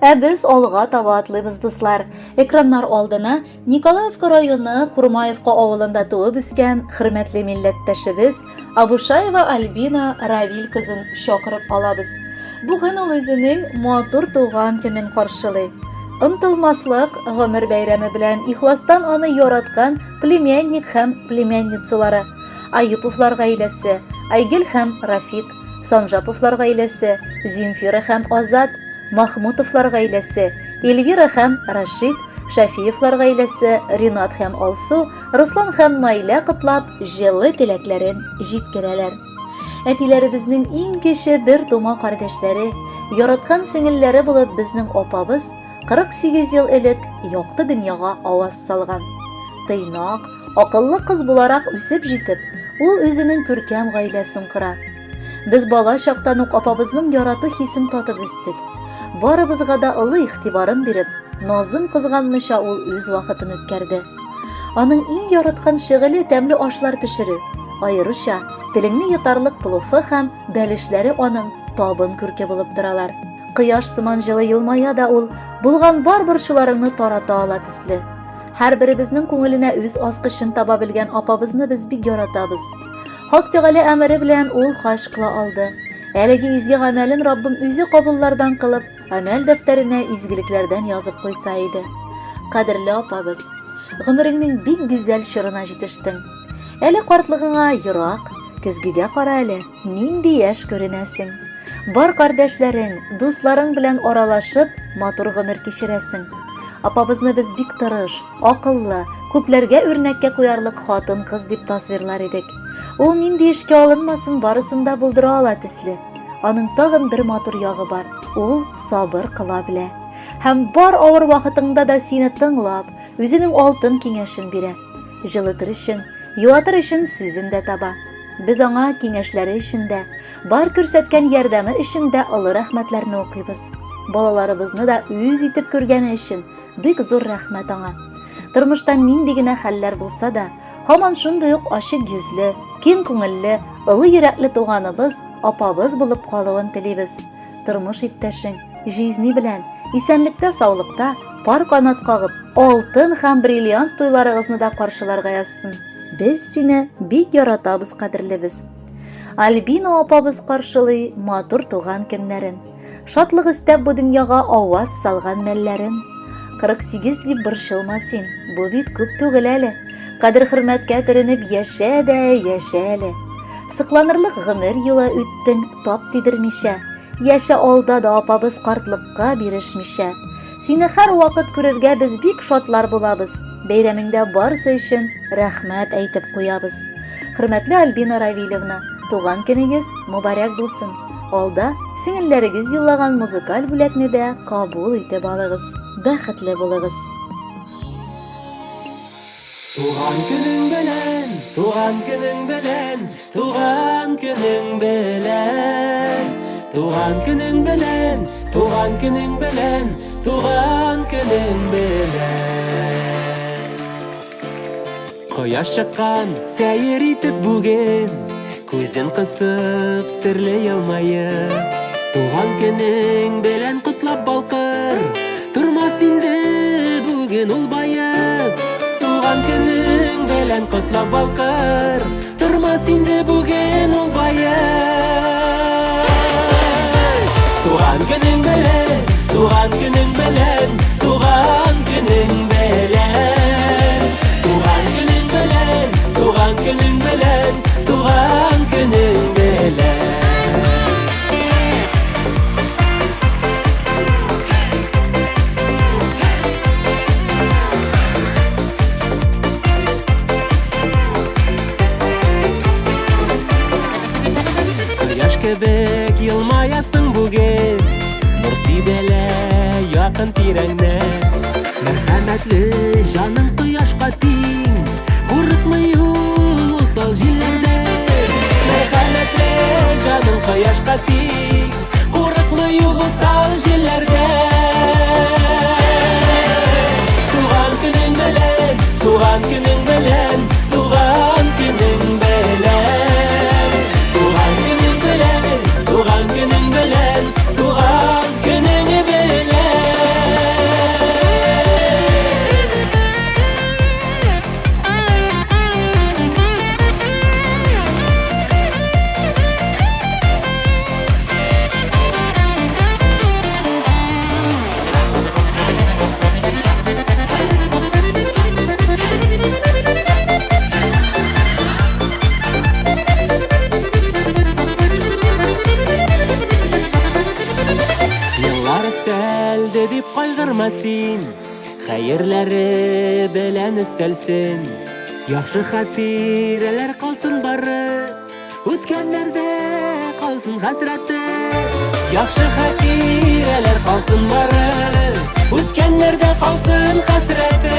Ә без алга таба атлыйбыз, дуслар. Экраннар алдына Николаевка районы Курмаевка авылында туып үскән хөрмәтле милләттәшебез Абушаева Альбина Равил кызын чакырып алабыз. Бүген ул үзенең матур туган көнен каршылый. Онтылмаслык гомер бәйрәме белән ихластан аны яраткан племянник һәм племянницалары, Аюповлар гаиләсе, Айгөл һәм Рафик, Санжаповлар гаиләсе, Земфира һәм Азат, Махмутовлар гаиләсе, Эльвира һәм Рашид, Шәфиевлар гаиләсе, Ринат һәм Алсу, Руслан һәм Наилә котлап, җылы теләкләрен җиткерәләр. Әтиләребезнең иң кече бер тума кардәшләре, яраткан сеңелләре булып безнең апабыз 48 ел элек якты дөньяга аваз салган. Тыйнак, акыллы кыз буларак үсеп җитеп, ул үзенең күркәм гаиләсен кора. Без бала чактан ук апабызның ярату хисен татып үстек. Барыбызга да олы игътибарын биреп, назын кызганмыйча ул үз вакытын үткәрде. Аның иң яраткан шөгыле тәмле ашлар пешерү. Аеруча, телеңне йотарлык пловы һәм бәлешләре аның табын күрке булып торалар. Кояш сыман җылы елмая да ул, булган бар борчуларыңны тарата ала төсле. Һәрберебезнең күңеленә үз аскычын таба белгән апабызны без бик яратабыз. Хак Тәгалә әмере белән ул хаҗ кыла алды. Әлеге изге гамәлен Раббым үзе кабуллардан кылып, гамәл дәфтәренә изгелекләрдән язып куйса иде. Кадерле апабыз, гомереңнең бик гүзәл чорына җитештең. Әле картлыгыңа ерак, көзгегә кара әле, нинди яшь күренәсең. Бар кардәшләрең, дусларың белән аралашып, матур гомер кичерәсең. Апабызны без бик тырыш, акыллы, күпләргә үрнәккә куярлык хатын-кыз дип тасвирлар идек. Ул нинди эшкә алынмасын, барысын да булдыра ала төсле. Аның тагын бер матур ягы бар, ул сабыр кыла белә. Һәм бар авыр вакытыңда да сине тыңлап, үзенең алтын киңәшен бирә. Җылытыр өчен, юатыр өчен сүзен дә таба. Без аңа киңәшләре өчен дә, бар күрсәткән ярдәме өчен дә олы рәхмәтләрне укыйбыз. Балаларыбызны да үз итеп күргәне өчен бик зур рәхмәт аңа. Тормышта нинди генә хәлләр булса да, һаман шундый ук ачык йөзле, киң күңелле, олы йөрәкле туганыбыз, апабыз булып калуын телибез. Тормыш иптәшең, җизни белән, исәнлектә-саулыкта, пар канат кагып, алтын һәм бриллиант туйларыгызны да каршыларга язсын. Без сине бик яратабыз, кадерлебез. Альбина апабыз каршылый матур туган көннәрен. Шатлык өстәп бу дөньяга аваз салган мәлләрен. 48 дип борчылма син, бу бит күп түгел әле. Кадер-хөрмәткә төренеп яшә дә яшә әле. Сокланырлык гомер юлы үттең, тап тидермичә. Яшә алда да апабыз картлыкка бирешмичә. Сине һәрвакыт күрергә без бик шатлар булабыз. Бәйрәмеңдә барысы өчен рәхмәт әйтеп куябыз. Хөрмәтле Альбина Равилевна, туган көнегез мөбарәк булсын. Алда сеңелләрегез юллаган музыкаль бүләкне дә кабул итеп алыгыз. Бәхетле булыгыз. Туган көнең белән, туган көнең белән, Туган көнең белән, туган көнең белән, туган көнең белән, туган көнең белән. Кояш чыккан сәер итеп бүген, күзен кысып, серле елмаеп. Туган көнең белән котлап балкыр, тормас инде бүген ул баеп. Туган көнең белән котлап балкыр, Тормас инде бүген ул баеп. Туган көнең белән, туган көнең белән, туган көнең белән. Туган көнең белән, туган көнең белән, туган көнең белән. Кояш кебек елмаясың бүген, Нур сибелә якын тирәңнән. Мәрхәмәтле җаның кояшка тиң, Курыкмый ул усал җилләрдән. Мәрхәмәтле җаның кояшка тиң, Курыкмый ул усал җилләрдән. Туган көнең белән, туган көнең белән, туган көнең белән. Туган көнең белән, туган көнең белән, туган көнең белән. Өстәлде дип кайгырма син, Хәерләре белән өстәлсен. Яхшы хатирәләр калсын бары, Үткәннәрдә калсын хәсрәте. Яхшы хатирәләр калсын бары, Үткәннәрдә калсын хәсрәте.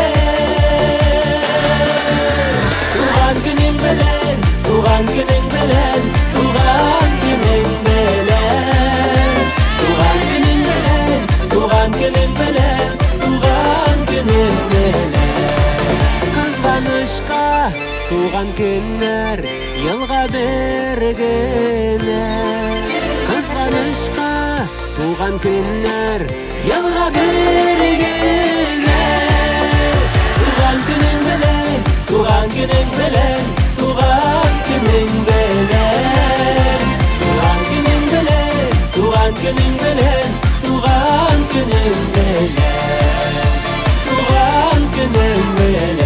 Туган көнең белән, туган көнең белән, туган көнең белән. Туган көнең белән, туган көнең белән, туган көнең белән. Кызганычка, туган көннәр елга бер генә. Кызганычка, туган көннәр елга бер генә. Туган көнең белән, туган көнең белән, туган көнең белән. Туган көнең белән, туган көнең белән, туган көнең белән. Туган көнең белән.